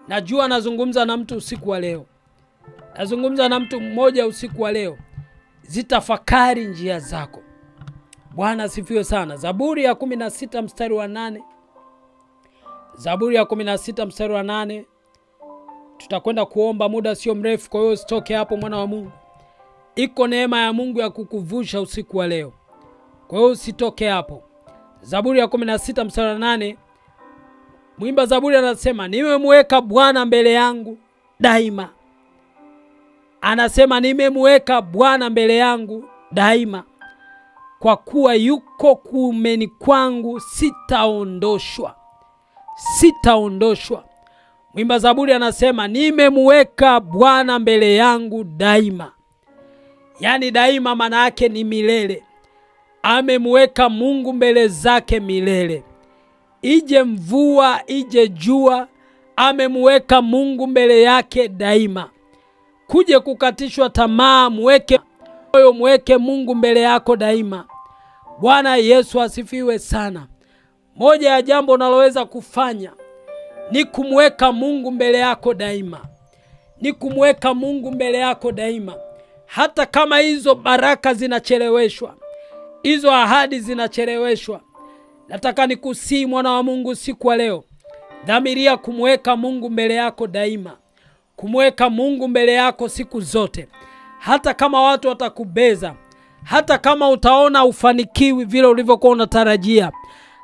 Najua nazungumza na mtu usiku wa leo. Nazungumza na mtu mmoja usiku wa leo. Zitafakari njia zako. Bwana asifiwe sana. Zaburi ya 16 mstari wa 8. Zaburi ya 16 mstari wa 8. Tutakwenda kuomba muda sio mrefu, kwa hiyo usitoke hapo mwana wa Mungu. Iko neema ya Mungu ya kukuvusha usiku wa leo. Kwa hiyo usitoke hapo. Zaburi ya 16 mstari wa 8. Mwimba Zaburi anasema, nimemweka Bwana mbele yangu daima. Anasema nimemweka Bwana mbele yangu daima. Kwa kuwa yuko kuumeni kwangu sitaondoshwa. Sitaondoshwa. Mwimba Zaburi anasema nimemweka Bwana mbele yangu daima. Yaani daima maana yake ni milele. Amemweka Mungu mbele zake milele. Ije mvua, ije jua, amemweka Mungu mbele yake daima. Kuje kukatishwa tamaa, mweke moyo, mweke Mungu mbele yako daima. Bwana Yesu asifiwe sana. Moja ya jambo unaloweza kufanya ni kumweka Mungu mbele yako daima. Ni kumweka Mungu mbele yako daima. Hata kama hizo baraka zinacheleweshwa, hizo ahadi zinacheleweshwa, nataka nikusihi mwana wa Mungu siku ya leo, dhamiria kumweka Mungu mbele yako daima. Kumweka Mungu mbele yako siku zote. Hata kama watu watakubeza, hata kama utaona ufanikiwi vile ulivyokuwa unatarajia,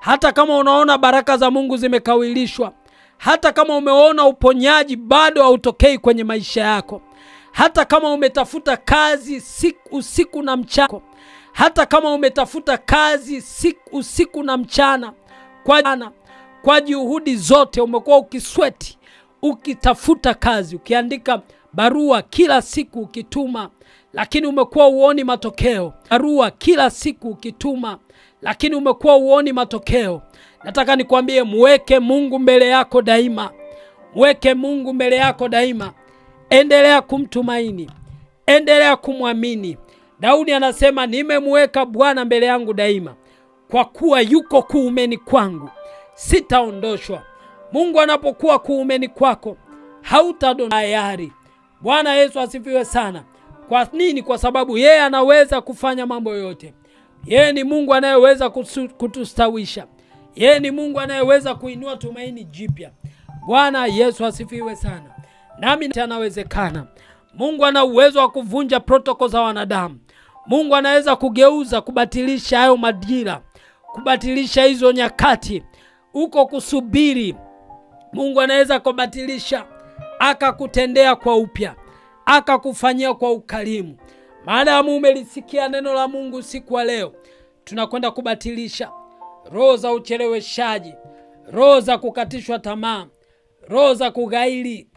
hata kama unaona baraka za Mungu zimekawilishwa, hata kama umeona uponyaji bado hautokei kwenye maisha yako, hata kama umetafuta kazi usiku na mchana, hata kama umetafuta kazi usiku na mchana, kwa juhudi zote umekuwa ukisweti ukitafuta kazi, ukiandika barua kila siku ukituma, lakini umekuwa uoni matokeo. Barua kila siku ukituma, lakini umekuwa uoni matokeo. Nataka nikwambie, mweke Mungu mbele yako daima. Mweke Mungu mbele yako daima. Endelea kumtumaini, endelea kumwamini. Daudi anasema nimemweka Bwana mbele yangu daima, kwa kuwa yuko kuumeni kwangu, sitaondoshwa. Mungu anapokuwa kuumeni kwako, hautadonayari. Bwana Yesu asifiwe sana. Kwa nini? Kwa sababu yeye anaweza kufanya mambo yote. Yeye ni Mungu anayeweza kutustawisha. Yeye ni Mungu anayeweza kuinua tumaini jipya. Bwana Yesu asifiwe sana. Nami anawezekana. Mungu ana uwezo wa kuvunja protokoli za wanadamu. Mungu anaweza kugeuza, kubatilisha hayo majira, kubatilisha hizo nyakati. Uko kusubiri, Mungu anaweza kubatilisha, akakutendea kwa upya, akakufanyia kwa ukarimu. Maadamu umelisikia neno la Mungu siku ya leo, tunakwenda kubatilisha roho za ucheleweshaji, roho za kukatishwa tamaa, roho za kughairi.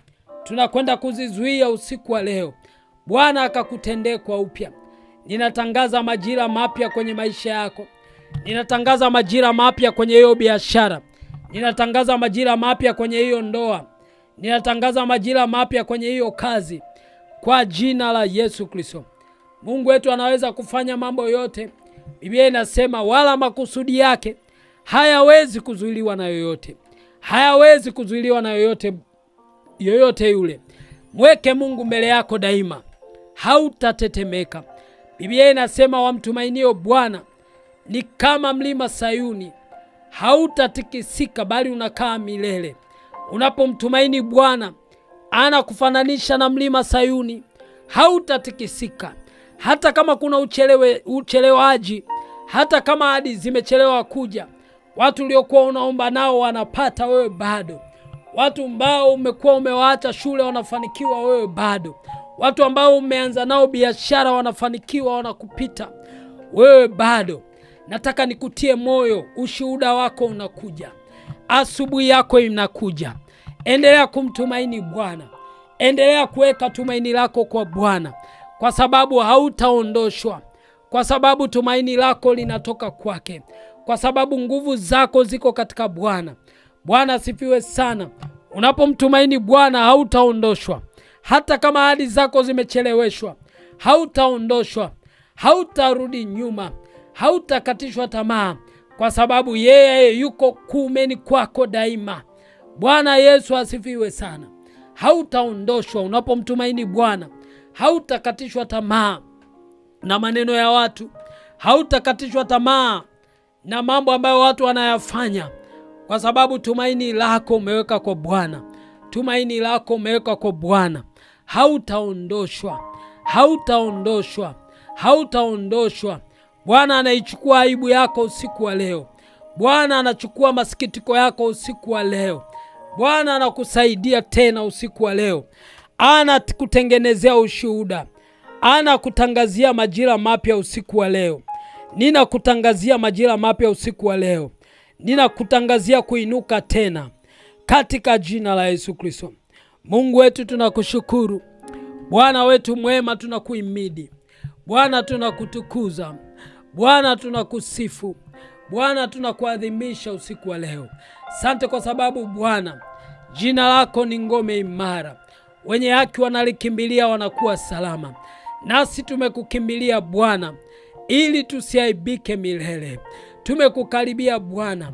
Tunakwenda kuzizuia usiku wa leo. Bwana akakutendee kwa upya. Ninatangaza majira mapya kwenye maisha yako. Ninatangaza majira mapya kwenye hiyo biashara. Ninatangaza majira mapya kwenye hiyo ndoa. Ninatangaza majira mapya kwenye hiyo kazi. Kwa jina la Yesu Kristo. Mungu wetu anaweza kufanya mambo yote. Biblia inasema wala makusudi yake hayawezi kuzuiliwa na yoyote. Hayawezi kuzuiliwa na yoyote, yoyote yule. Mweke Mungu mbele yako daima, hautatetemeka. Biblia inasema wamtumainio Bwana ni kama mlima Sayuni, hautatikisika bali unakaa milele. Unapomtumaini Bwana, anakufananisha na mlima Sayuni, hautatikisika. Hata kama kuna uchelewaji, hata kama ahadi zimechelewa kuja, watu uliokuwa unaomba nao wanapata, wewe bado. Watu ambao umekuwa umewaacha shule wanafanikiwa, wewe bado. Watu ambao umeanza nao biashara wanafanikiwa, wanakupita, wewe bado. Nataka nikutie moyo, ushuhuda wako unakuja. Asubuhi yako inakuja. Endelea kumtumaini Bwana. Endelea kuweka tumaini lako kwa Bwana, kwa sababu hautaondoshwa, kwa sababu tumaini lako linatoka kwake, kwa sababu nguvu zako ziko katika Bwana. Bwana asifiwe sana. Unapomtumaini Bwana hautaondoshwa. Hata kama ahadi zako zimecheleweshwa, hautaondoshwa, hautarudi nyuma, hautakatishwa tamaa, kwa sababu yeye yuko kuumeni kwako daima. Bwana Yesu asifiwe sana. Hautaondoshwa unapomtumaini Bwana. Hautakatishwa tamaa na maneno ya watu. Hautakatishwa tamaa na mambo ambayo watu wanayafanya, kwa sababu tumaini lako umeweka kwa Bwana. Tumaini lako umeweka kwa Bwana. Hautaondoshwa, hautaondoshwa, hautaondoshwa. Bwana anaichukua aibu yako usiku wa leo. Bwana anachukua masikitiko yako usiku wa leo. Bwana anakusaidia tena usiku wa leo. Anakutengenezea ushuhuda. Anakutangazia majira mapya usiku wa leo. Ninakutangazia majira mapya usiku wa leo. Ninakutangazia kuinuka tena katika jina la Yesu Kristo. Mungu wetu tunakushukuru. Bwana wetu mwema tunakuhimidi. Bwana tunakutukuza. Bwana tunakusifu. Bwana tunakuadhimisha usiku wa leo. Asante kwa sababu Bwana, jina lako ni ngome imara. Wenye haki wanalikimbilia wanakuwa salama. Nasi tumekukimbilia Bwana ili tusiaibike milele. Tumekukaribia Bwana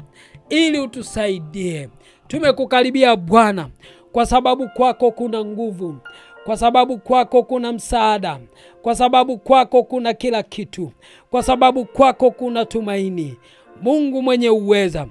ili utusaidie. Tumekukaribia Bwana kwa sababu kwako kuna nguvu, kwa sababu kwako kuna msaada, kwa sababu kwako kuna kila kitu, kwa sababu kwako kuna tumaini. Mungu mwenye uweza,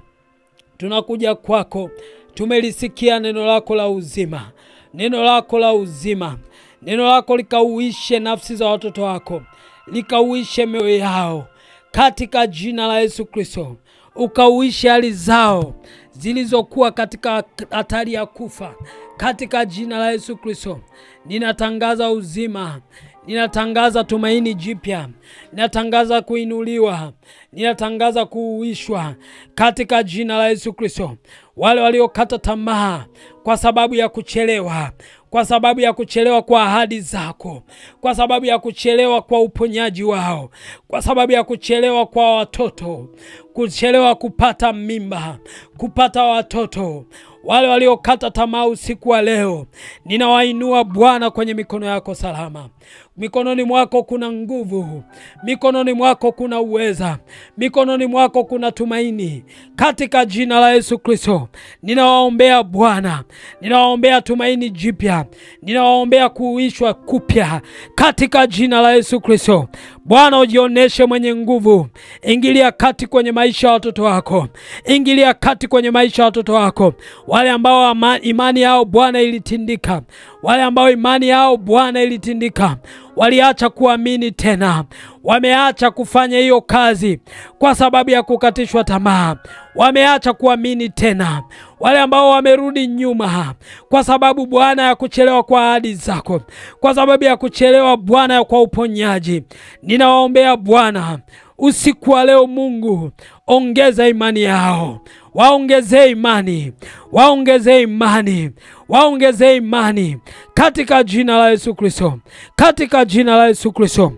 tunakuja kwako. Tumelisikia neno lako la uzima, neno lako la uzima. Neno lako likauishe nafsi za watoto wako, likauishe mioyo yao katika jina la Yesu Kristo. Ukauishe hali zao zilizokuwa katika hatari ya kufa katika jina la Yesu Kristo. Ninatangaza uzima, ninatangaza tumaini jipya, ninatangaza kuinuliwa, ninatangaza kuuishwa katika jina la Yesu Kristo. Wale waliokata tamaa kwa sababu ya kuchelewa, kwa sababu ya kuchelewa kwa ahadi zako, kwa sababu ya kuchelewa kwa uponyaji wao, kwa sababu ya kuchelewa kwa watoto, kuchelewa kupata mimba, kupata watoto, wale waliokata tamaa usiku wa leo, ninawainua Bwana kwenye mikono yako salama. Mikononi mwako kuna nguvu, mikononi mwako kuna uweza, mikononi mwako kuna tumaini. Katika jina la Yesu Kristo, ninawaombea Bwana, ninawaombea tumaini jipya, ninawaombea kuishwa kupya katika jina la Yesu Kristo. Bwana ujioneshe mwenye nguvu. Ingilia kati kwenye maisha ya watoto wako. Ingilia kati kwenye maisha ya watoto wako. Wale ambao imani yao Bwana ilitindika, wale ambao imani yao Bwana ilitindika, waliacha kuamini tena, wameacha kufanya hiyo kazi kwa sababu ya kukatishwa tamaa, wameacha kuamini tena. Wale ambao wamerudi nyuma kwa sababu Bwana ya kuchelewa kwa ahadi zako, kwa sababu ya kuchelewa Bwana kwa uponyaji, ninawaombea Bwana usiku wa leo. Mungu, ongeza imani yao, waongeze imani, waongeze imani, waongeze imani katika jina la Yesu Kristo, katika jina la Yesu Kristo,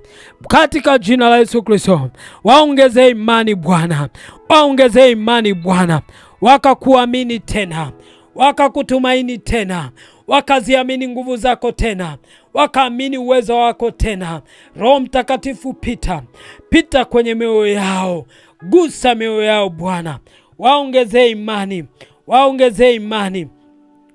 katika jina la Yesu Kristo. Waongeze imani Bwana, waongeze imani Bwana, wakakuamini tena, wakakutumaini tena, wakaziamini nguvu zako tena, wakaamini uwezo wako tena. Roho Mtakatifu, pita, pita kwenye mioyo yao, gusa mioyo yao Bwana, waongeze imani, waongeze imani,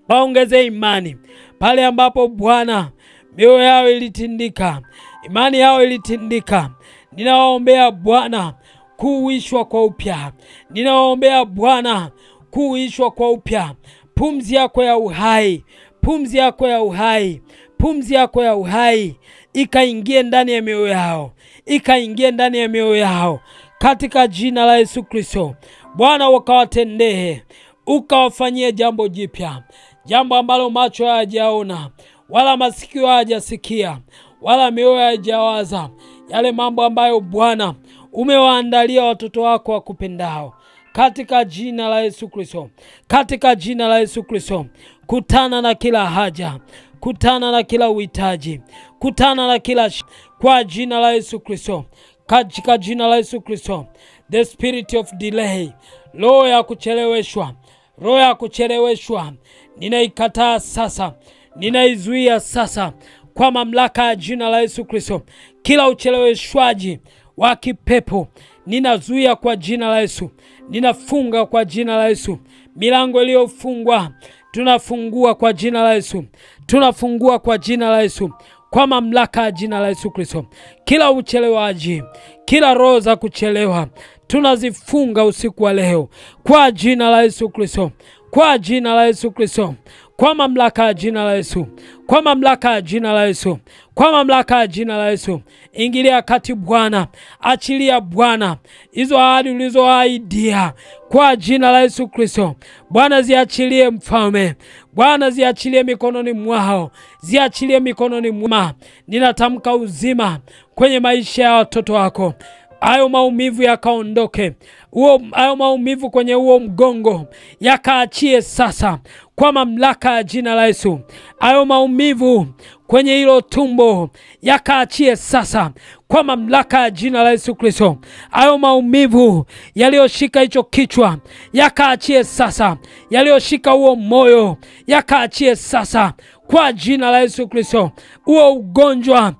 waongeze imani. Pale ambapo Bwana mioyo yao ilitindika, imani yao ilitindika, ninawaombea Bwana kuuishwa kwa upya, ninawaombea Bwana kuuishwa kwa upya. Pumzi yako ya uhai, pumzi yako ya uhai, pumzi yako ya uhai ikaingie ndani ya mioyo yao, ikaingie ndani ya mioyo yao katika jina la Yesu Kristo. Bwana ukawatendee, ukawafanyie jambo jipya, jambo ambalo macho hayajaona wala masikio hayajasikia wala mioyo haijawaza, yale mambo ambayo Bwana umewaandalia watoto wako wakupendao katika jina la Yesu Kristo, katika jina la Yesu Kristo. Kutana na kila haja, kutana na kila uhitaji, kutana na kila kwa jina la Yesu Kristo, katika jina la Yesu Kristo. The spirit of delay, roho ya kucheleweshwa, roho ya kucheleweshwa, ninaikataa sasa, ninaizuia sasa kwa mamlaka ya jina la Yesu Kristo. Kila ucheleweshwaji wa kipepo ninazuia kwa jina la Yesu. Ninafunga kwa jina la Yesu milango iliyofungwa, tunafungua kwa jina la Yesu, tunafungua kwa jina la Yesu, kwa mamlaka ya jina la Yesu Kristo. Kila uchelewaji, kila roho za kuchelewa, tunazifunga usiku wa leo kwa jina la Yesu Kristo, kwa jina la Yesu Kristo, kwa mamlaka ya jina la Yesu, kwa mamlaka ya jina la Yesu, kwa mamlaka ya jina la Yesu. Ingilia kati Bwana, achilia Bwana hizo ahadi ulizoahidia kwa jina la Yesu Kristo. Bwana ziachilie mfalme, Bwana ziachilie mikononi mwao, ziachilie mikononi mwao. Ninatamka uzima kwenye maisha ya watoto wako. Hayo maumivu yakaondoke, hayo maumivu kwenye huo mgongo yakaachie sasa kwa mamlaka ya jina la Yesu. Hayo maumivu kwenye hilo tumbo yakaachie sasa kwa mamlaka ya jina la Yesu Kristo. Hayo maumivu yaliyoshika hicho kichwa yakaachie sasa, yaliyoshika huo moyo yakaachie sasa kwa jina la Yesu Kristo. Huo ugonjwa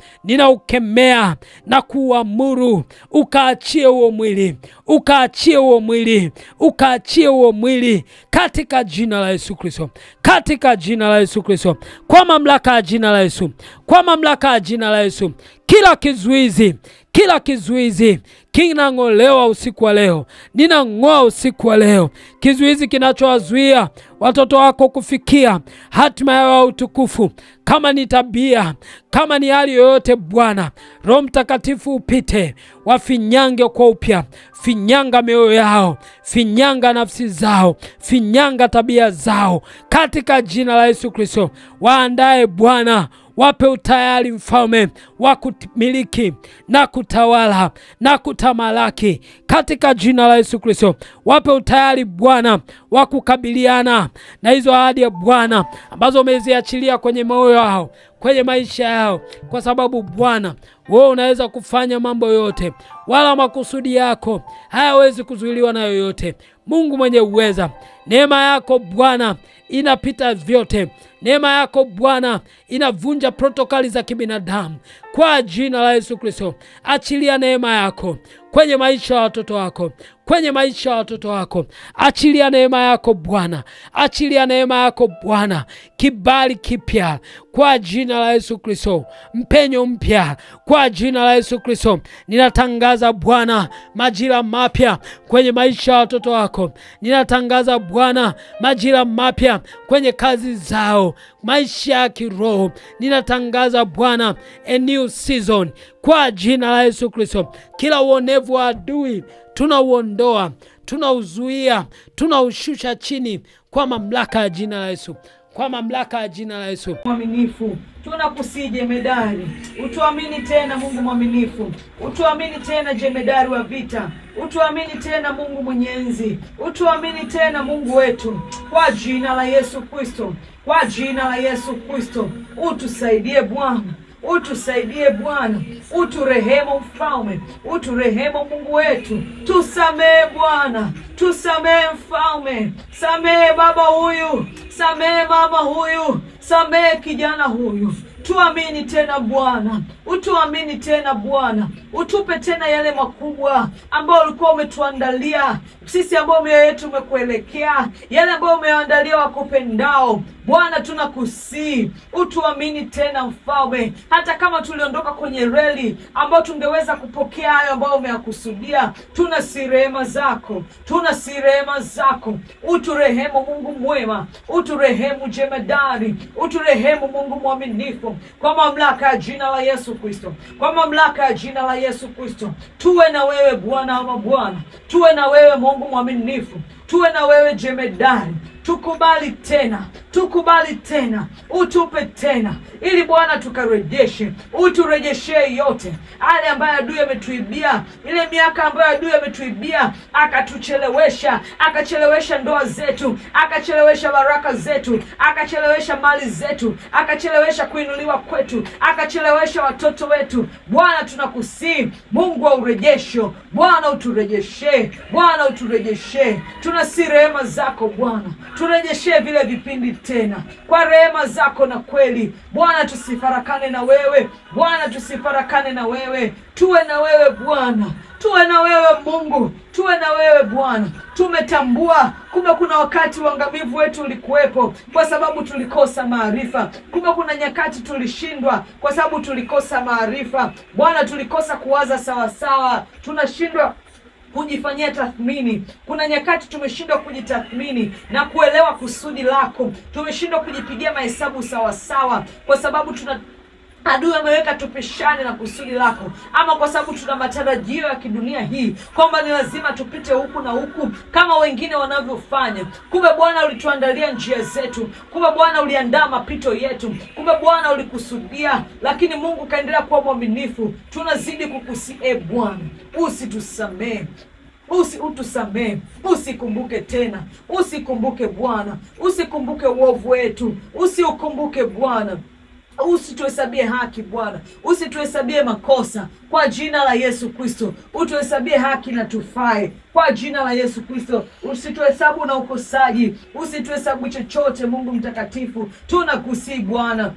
ninaukemea na kuamuru ukaachie huo mwili, ukaachie huo mwili, ukaachie huo mwili katika jina la Yesu Kristo, katika jina la Yesu Kristo, kwa mamlaka ya jina la Yesu, kwa mamlaka ya jina la Yesu. Kila kizuizi, kila kizuizi kinang'olewa usiku wa leo, ninang'oa usiku wa leo kizuizi kinachowazuia watoto wako kufikia hatima yao ya utukufu. Kama ni tabia, kama ni hali yoyote, Bwana Roho Mtakatifu upite, wafinyange kwa upya, finyanga mioyo yao, finyanga nafsi zao, finyanga tabia zao katika jina la Yesu Kristo. Waandae Bwana, wape utayari mfalme wa kumiliki na kutawala na kutamalaki katika jina la Yesu Kristo. Wape utayari Bwana wa kukabiliana na hizo ahadi ya Bwana ambazo umeziachilia kwenye moyo wao, kwenye maisha yao, kwa sababu Bwana wewe unaweza kufanya mambo yote, wala makusudi yako hayawezi kuzuiliwa na yoyote. Mungu mwenye uweza, neema yako Bwana inapita vyote. Neema yako Bwana inavunja protokali za kibinadamu. Kwa jina la Yesu Kristo, achilia neema yako kwenye maisha ya watoto wako, kwenye maisha ya watoto wako. Achilia neema yako Bwana, achilia neema yako Bwana, kibali kipya kwa jina la Yesu Kristo, mpenyo mpya kwa jina la Yesu Kristo. Ninatangaza Bwana majira mapya kwenye maisha ya watoto wako. Ninatangaza Bwana majira mapya kwenye kazi zao, maisha ya kiroho. Ninatangaza Bwana a new season kwa jina la Yesu Kristo. Kila uonevu wa adui tunauondoa, tunauzuia, tunaushusha chini kwa mamlaka ya jina la Yesu, kwa mamlaka ya jina la Yesu. Mwaminifu, tunakusihi jemedari, utuamini tena Mungu mwaminifu, utuamini tena jemedari wa vita, utuamini tena Mungu mwenyenzi, utuamini tena Mungu wetu, kwa jina la Yesu Kristo, kwa jina la Yesu Kristo. Utusaidie Bwana, utusaidie Bwana, uturehemu mfalme, uturehemu Mungu wetu. Tusamee Bwana, tusamee mfalme, samee baba huyu, samee mama huyu, samee kijana huyu. Tuamini tena Bwana, utuamini tena Bwana, utupe tena yale makubwa ambayo ulikuwa umetuandalia sisi, ambao mioyo yetu umekuelekea, yale ambayo umeandalia wakupendao. Bwana tunakusihi, utuamini tena mfalme, hata kama tuliondoka kwenye reli ambao tungeweza kupokea hayo ambayo umeyakusudia. Tuna si rehema zako, tuna si rehema zako. Uturehemu Mungu mwema, uturehemu jemedari, uturehemu Mungu mwaminifu, kwa mamlaka ya jina la Yesu Kristo, kwa mamlaka ya jina la Yesu Kristo. Tuwe na wewe Bwana wa mabwana, tuwe na wewe Mungu mwaminifu, tuwe na wewe jemedari. Tukubali tena, tukubali tena, utupe tena, ili Bwana tukarejeshe, uturejeshe yote yale ambayo adui ametuibia, ile miaka ambayo adui ametuibia, akatuchelewesha, akachelewesha ndoa zetu, akachelewesha baraka zetu, akachelewesha mali zetu, akachelewesha kuinuliwa kwetu, akachelewesha watoto wetu. Bwana tunakusihi, Mungu wa urejesho, Bwana uturejeshe, Bwana uturejeshe. Tunasi rehema zako Bwana, turejeshe vile vipindi tena kwa rehema zako na kweli. Bwana, tusifarakane na wewe. Bwana, tusifarakane na wewe. Tuwe na wewe Bwana, tuwe na wewe Mungu, tuwe na wewe Bwana. Tumetambua kumbe kuna wakati uangamivu wetu ulikuwepo kwa sababu tulikosa maarifa. Kumbe kuna nyakati tulishindwa kwa sababu tulikosa maarifa. Bwana, tulikosa kuwaza sawa sawa, tunashindwa kujifanyia tathmini. Kuna nyakati tumeshindwa kujitathmini na kuelewa kusudi lako. Tumeshindwa kujipigia mahesabu sawa sawa kwa sababu tuna adui ameweka tupishane na kusudi lako, ama kwa sababu tuna matarajio ya kidunia hii kwamba ni lazima tupite huku na huku kama wengine wanavyofanya. Kumbe Bwana ulituandalia njia zetu, kumbe Bwana uliandaa mapito yetu, kumbe Bwana ulikusudia, lakini Mungu kaendelea kuwa mwaminifu. Tunazidi kukusi, Bwana, usitusamee, utusamee, usikumbuke tena, usikumbuke Bwana, usikumbuke uovu wetu, usiukumbuke Bwana. Usituhesabie haki Bwana, usituhesabie makosa kwa jina la Yesu Kristo. Utuhesabie haki na tufae kwa jina la Yesu Kristo. Usituhesabu na ukosaji, usituhesabu chochote. Mungu mtakatifu, tunakusihi Bwana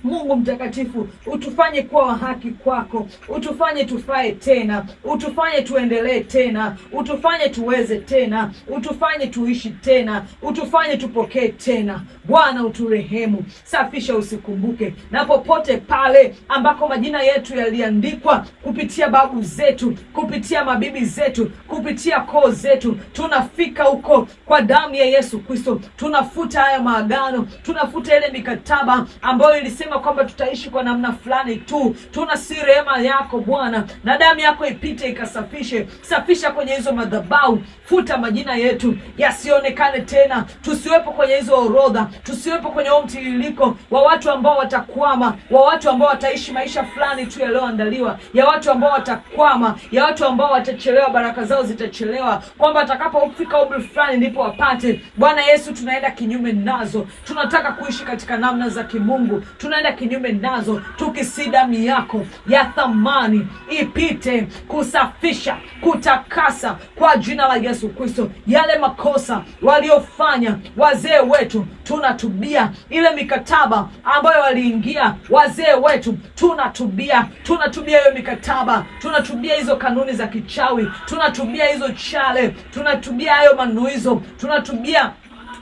Mungu mtakatifu, utufanye kuwa wa haki kwako, utufanye tufae tena, utufanye tuendelee tena, utufanye tuweze tena, utufanye tuishi tena, utufanye tupokee tena. Bwana uturehemu, safisha usikumbuke. Na popote pale ambako majina yetu yaliandikwa kupitia babu zetu, kupitia mabibi zetu, kupitia koo zetu, tunafika huko kwa damu ya Yesu Kristo. Tunafuta haya maagano, tunafuta ile mikataba ambayo ilisema kwamba tutaishi kwa namna fulani tu. Tunasi rehema yako Bwana, na damu yako ipite ikasafishe. Safisha kwenye hizo madhabahu, futa majina yetu yasionekane tena, tusiwepo kwenye hizo orodha, tusiwepo kwenye huo mtiririko wa watu ambao watakwama, wa watu ambao wataishi maisha fulani tu yaliyoandaliwa, ya watu ambao watakwama, ya watu ambao watachelewa, baraka zao zitachelewa, kwamba atakapofika umri fulani ndipo wapate. Bwana Yesu, tunaenda kinyume nazo. Tunataka kuishi katika namna za kimungu, tunaenda kinyume nazo, tukisi damu yako ya thamani ipite kusafisha, kutakasa kwa jina la Yesu Kristo yale makosa waliofanya wazee wetu. Tunatubia ile mikataba ambayo waliingia wazee wetu, tunatubia, tunatubia hiyo mikataba, tunatubia hizo kanuni za kichawi, tunatubia hizo chale, tunatubia hayo manuizo, tunatubia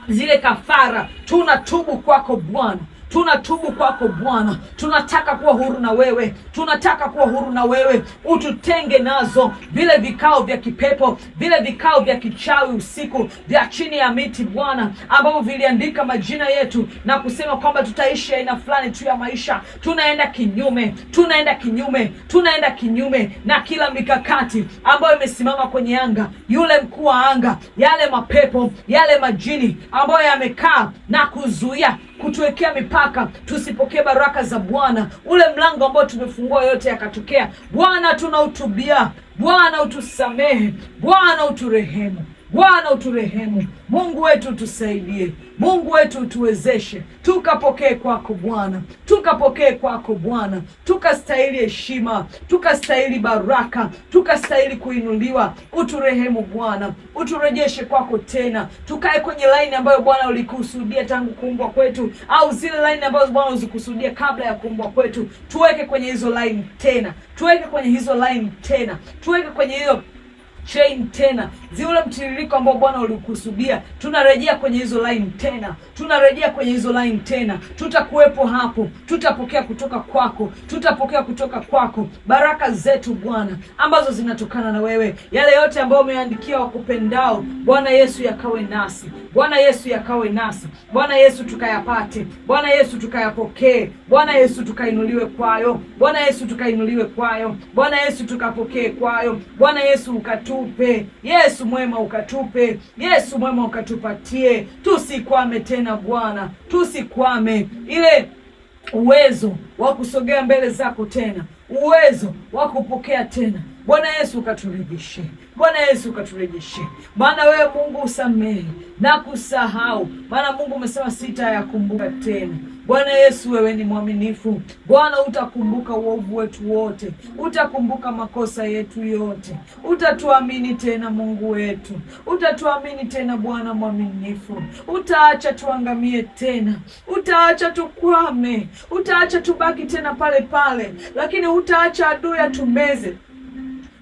zile kafara. Tunatubu kwako Bwana, tunatubu kwako Bwana. Tunataka kuwa huru na wewe, tunataka kuwa huru na wewe. Ututenge nazo vile vikao vya kipepo, vile vikao vya kichawi usiku, vya chini ya miti Bwana, ambavyo viliandika majina yetu na kusema kwamba tutaishi aina fulani tu ya maisha. Tunaenda kinyume, tunaenda kinyume, tunaenda kinyume na kila mikakati ambayo imesimama kwenye anga, yule mkuu wa anga, yale mapepo, yale majini ambayo yamekaa na kuzuia kutuwekea mipaka tusipokee baraka za Bwana. Ule mlango ambao tumefungua yote yakatokea, Bwana tunautubia. Bwana utusamehe, Bwana uturehemu, Bwana uturehemu. Mungu wetu utusaidie, Mungu wetu utuwezeshe, tukapokee kwako Bwana, tukapokee kwako Bwana, tukastahili heshima, tukastahili baraka, tukastahili kuinuliwa. Uturehemu Bwana, uturejeshe kwako tena, tukae kwenye laini ambayo Bwana ulikusudia tangu kuumbwa kwetu, au zile laini ambazo Bwana ulikusudia kabla ya kuumbwa kwetu. Tuweke kwenye hizo laini tena, tuweke kwenye hizo laini tena, tuweke kwenye hiyo chain tena, zile mtiririko ambao Bwana ulikusudia. Tunarejea kwenye hizo line tena, tunarejea kwenye hizo line tena. Tutakuwepo hapo, tutapokea kutoka kwako, tutapokea kutoka kwako baraka zetu Bwana ambazo zinatokana na wewe. Yale yote ambayo umeandikia wakupendao Bwana Yesu yakawe nasi, Bwana Yesu yakawe nasi, Bwana Yesu tukayapate, Bwana Yesu tukayapokee, Bwana Yesu tukainuliwe kwayo, Bwana Yesu tukainuliwe kwayo, Bwana Yesu tukapokee kwayo, Bwana Yesu ukatupe, Yesu mwema ukatupe, Yesu mwema ukatupatie. Tusikwame tena Bwana, tusikwame. Ile uwezo wa kusogea mbele zako tena, uwezo wa kupokea tena, Bwana Yesu ukaturejeshe. Bwana Yesu ukaturejeshe. Maana wewe Mungu usamehe na kusahau. Maana Mungu umesema sitayakumbuka tena. Bwana Yesu wewe ni mwaminifu. Bwana utakumbuka uovu wetu wote. Utakumbuka makosa yetu yote. Utatuamini tena Mungu wetu. Utatuamini tena Bwana mwaminifu. Utaacha tuangamie tena. Utaacha tukwame. Utaacha tubaki tena pale pale. Lakini utaacha adui atumeze.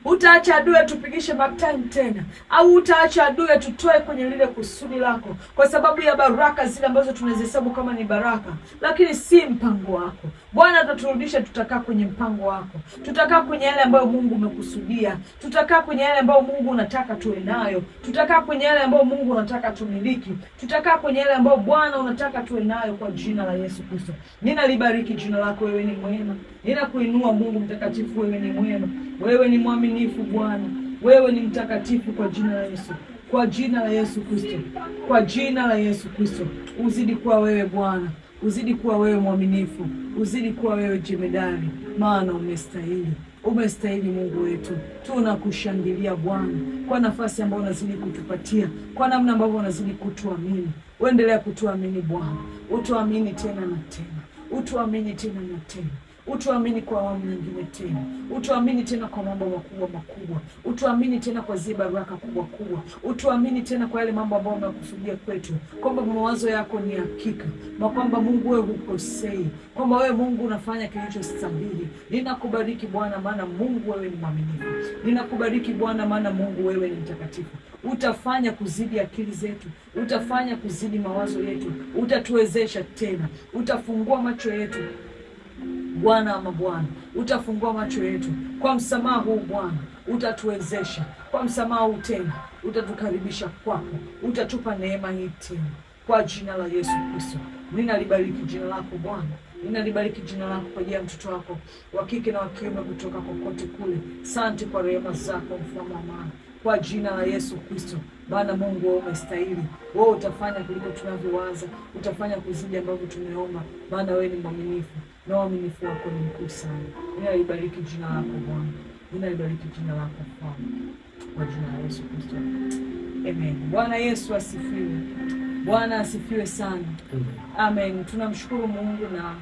Utaacha adui atupigishe back time tena, au utaacha adui atutoe kwenye lile kusudi lako, kwa sababu ya baraka zile ambazo tunazihesabu kama ni baraka, lakini si mpango wako. Bwana ataturudisha, tutakaa kwenye mpango wako, tutakaa kwenye yale ambayo Mungu umekusudia, tutakaa kwenye yale ambayo Mungu unataka tuwe nayo, tutakaa kwenye yale ambayo Mungu unataka tumiliki, tutakaa kwenye yale ambayo Bwana unataka tuwe nayo, kwa jina la Yesu Kristo. Ninalibariki jina lako, wewe ni mwema. Ninakuinua Mungu mtakatifu, wewe ni mwema, wewe ni mwaminifu Bwana, wewe ni mtakatifu, kwa jina la Yesu, kwa jina la Yesu Kristo, kwa jina la Yesu Kristo. Uzidi kuwa wewe Bwana, uzidi kuwa wewe mwaminifu, uzidi kuwa wewe jemedari, maana umestahili. Umestahili Mungu wetu. Tunakushangilia Bwana kwa nafasi ambayo unazidi kutupatia, kwa namna ambavyo unazidi kutuamini. Uendelea kutuamini Bwana, utuamini tena na tena, utuamini tena na tena, utuamini kwa awamu nyingine tena, utuamini tena kwa mambo makubwa makubwa, utuamini tena kwa zile baraka kubwa kubwa, utuamini tena kwa yale mambo ambayo umekusudia kwetu, kwamba mawazo yako ni hakika, na kwamba Mungu wewe hukosei, kwamba wewe Mungu unafanya kilichostahili. Ninakubariki Bwana, maana Mungu wewe ni mwaminifu. Ninakubariki Bwana, maana Mungu wewe ni mtakatifu. Utafanya kuzidi akili zetu, utafanya kuzidi mawazo yetu, utatuwezesha tena, utafungua macho yetu Bwana ama Bwana, utafungua macho yetu kwa msamaha huu Bwana, utatuwezesha kwa msamaha huu tena, utatukaribisha kwako, utatupa neema hii tena, kwa jina la Yesu Kristo. Ninalibariki jina lako Bwana, ninalibariki jina lako kwa ajili ya mtoto wako wa kike na wa kiume kutoka kokote kule. Asante kwa rehema zako mfalme wa amani, kwa jina la Yesu Kristo. Bwana Mungu wewe umestahili. Wewe utafanya kuliko tunavyowaza, utafanya kuzidi ambavyo tumeomba, maana wewe ni mwaminifu na uaminifu wako ni mkuu sana. Ninalibariki jina lako Bwana, ninalibariki jina lako Mfalme, kwa jina la Yesu Kristo. Amen. Bwana Yesu asifiwe. Bwana asifiwe sana. Amen. Tunamshukuru Mungu na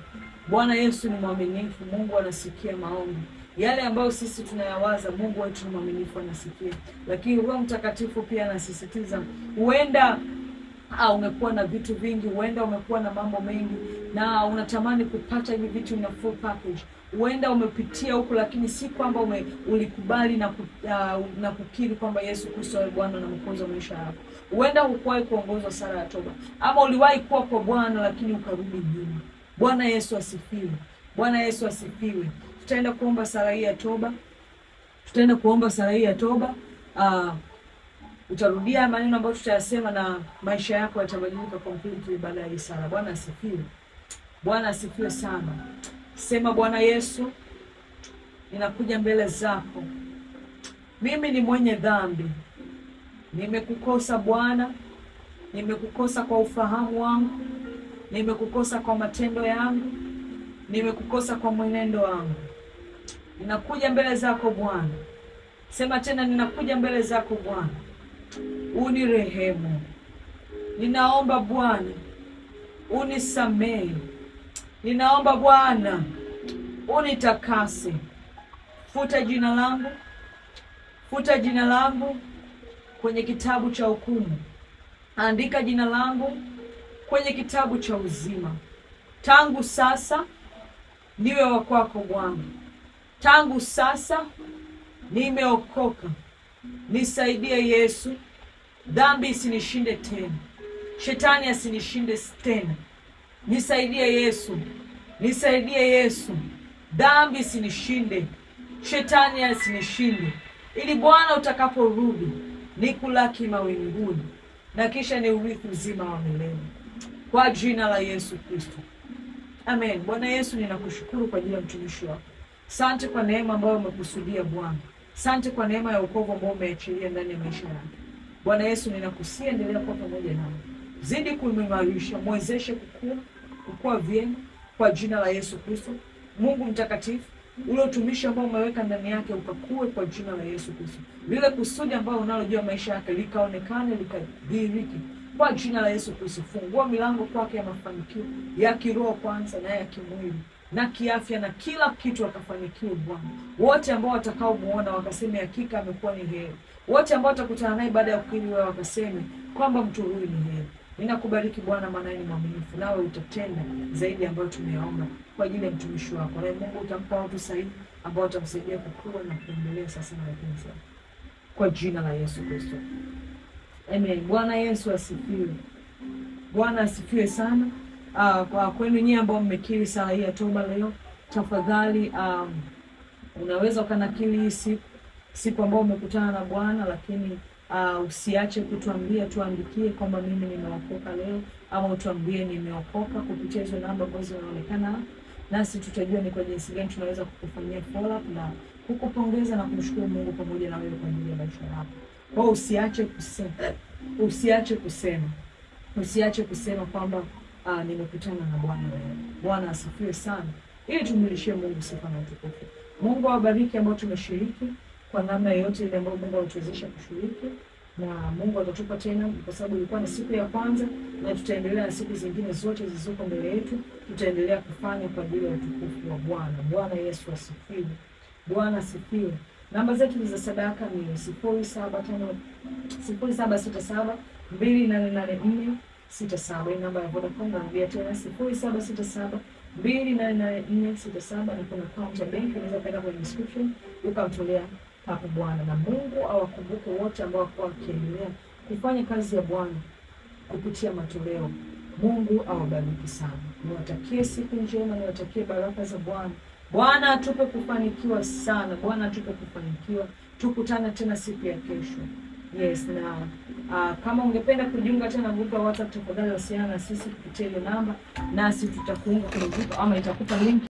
Bwana Yesu ni mwaminifu. Mungu anasikia maombi. Yale ambayo sisi tunayawaza, Mungu wetu ni mwaminifu, anasikia. Lakini Roho Mtakatifu pia anasisitiza, huenda umekuwa na vitu vingi, huenda umekuwa na mambo mengi na unatamani kupata hivi vitu na full package. Huenda umepitia huko, lakini si kwamba ulikubali na kukiri kwamba Yesu Kristo ni Bwana na Mwokozi wa maisha yako. Huenda hukuwahi kuongozwa sala ya toba, ama uliwahi kuwa kwa Bwana lakini ukarudi nyuma. Bwana Yesu asifiwe. Bwana Yesu asifiwe. Tutaenda kuomba sala hii ya toba. Tutaenda kuomba sala hii ya toba. Utarudia maneno ambayo tutayasema na maisha yako yatabadilika completely baada ya hii sala. Bwana asifiwe. Bwana asifiwe sana. Sema, Bwana Yesu, ninakuja mbele zako. Mimi ni mwenye dhambi. Nimekukosa Bwana. Nimekukosa kwa ufahamu wangu. Nimekukosa kwa matendo yangu. Nimekukosa kwa mwenendo wangu. Ninakuja mbele zako Bwana. Sema tena, ninakuja mbele zako Bwana. Unirehemu. Ninaomba Bwana unisamehe. Ninaomba Bwana unitakase. Futa jina langu. Futa jina langu kwenye kitabu cha hukumu. Andika jina langu kwenye kitabu cha uzima. Tangu sasa niwe wa kwako Bwana. Tangu sasa nimeokoka. Nisaidie Yesu, dhambi isinishinde tena, shetani asinishinde tena. Nisaidie Yesu, nisaidie Yesu, dhambi isinishinde, shetani asinishinde, ili Bwana utakaporudi nikulaki mawinguni na kisha ni urithi uzima wa milele, kwa jina la Yesu Kristo. Amen. Bwana Yesu, ninakushukuru kwa ajili ya mtumishi wako. Asante kwa neema ambayo umekusudia Bwana. Asante kwa neema ya wokovu ambao umeachilia ndani ya maisha yake. Bwana Yesu, ninakusihi endelea kuwa pamoja nami. Zidi kuimarisha, mwezeshe kukua vyema kwa jina la Yesu Kristo. Mungu mtakatifu, Ule utumishi ambao umeweka ndani yake ukakue kwa jina la Yesu Kristo. Lile kusudi ambalo unalojua maisha yake likaonekane, likadhihirike kwa jina la Yesu Kristo. Fungua milango kwake ya mafanikio ya kiroho kwanza na ya kimwili na kiafya na kila kitu, akafanikiwe Bwana. Wote ambao watakaomuona wakaseme hakika amekuwa ni heri. Wote ambao watakutana naye baada ya kukiri wewe wakaseme kwamba mtu huyu ni heri. Ninakubariki Bwana, maana ni mwaminifu, nawe utatenda zaidi ambayo tumeomba kwa ajili ya mtumishi wako. Na Mungu utampa watu sahihi ambao watamsaidia kukua na kuendelea sasa na kanisa, kwa jina la Yesu Kristo. Amen. Bwana Yesu asifiwe. Bwana asifiwe sana. Kwa kwenu nyinyi ambao mmekiri sala hii ya toba leo, tafadhali unaweza ukanakili hii siku ambayo umekutana na Bwana, lakini usiache kutuambia, tuandikie kwamba mimi nimeokoka leo, ama utuambie nimeokoka kupitia hizo namba ambazo zinaonekana, nasi tutajua ni kwa jinsi gani tunaweza kukufanyia follow up na kukupongeza na kumshukuru Mungu pamoja na wewe kwa ajili ya maisha yako. Kwa hiyo usiache kusema kwamba nimekutana na Bwana leo. Bwana asifiwe sana, ili tumrudishie Mungu sifa na utukufu. Mungu awabariki ambao tumeshiriki kwa namna yoyote ile ambayo Mungu alituwezesha kushiriki, na Mungu atatupa tena, kwa sababu ilikuwa ni siku ya kwanza na tutaendelea na siku zingine zote zilizoko mbele yetu, tutaendelea kufanya kwa ajili ya utukufu wa Bwana. Bwana Yesu asifiwe. Bwana asifiwe. Namba zetu za sadaka ni 0767 2884 67. Hii namba ya Vodacom, narudia tena 0767 288467, na kuna account ya benki unaweza kwenda kwenye description ukamtolea hapo Bwana. Na Mungu awakumbuke wote ambao wako wakiendelea kufanya kazi ya Bwana kupitia matoleo. Mungu awabariki sana. Niwatakie siku njema, niwatakie baraka za Bwana. Bwana atupe kufanikiwa sana. Bwana atupe kufanikiwa. Tukutane tena siku ya kesho. Yes, na kama ungependa kujiunga tena grupu ya WhatsApp, tafadhali wasiliana na sisi kupitia ile namba, nasi tutakuunga kwenye grupu ama itakupa link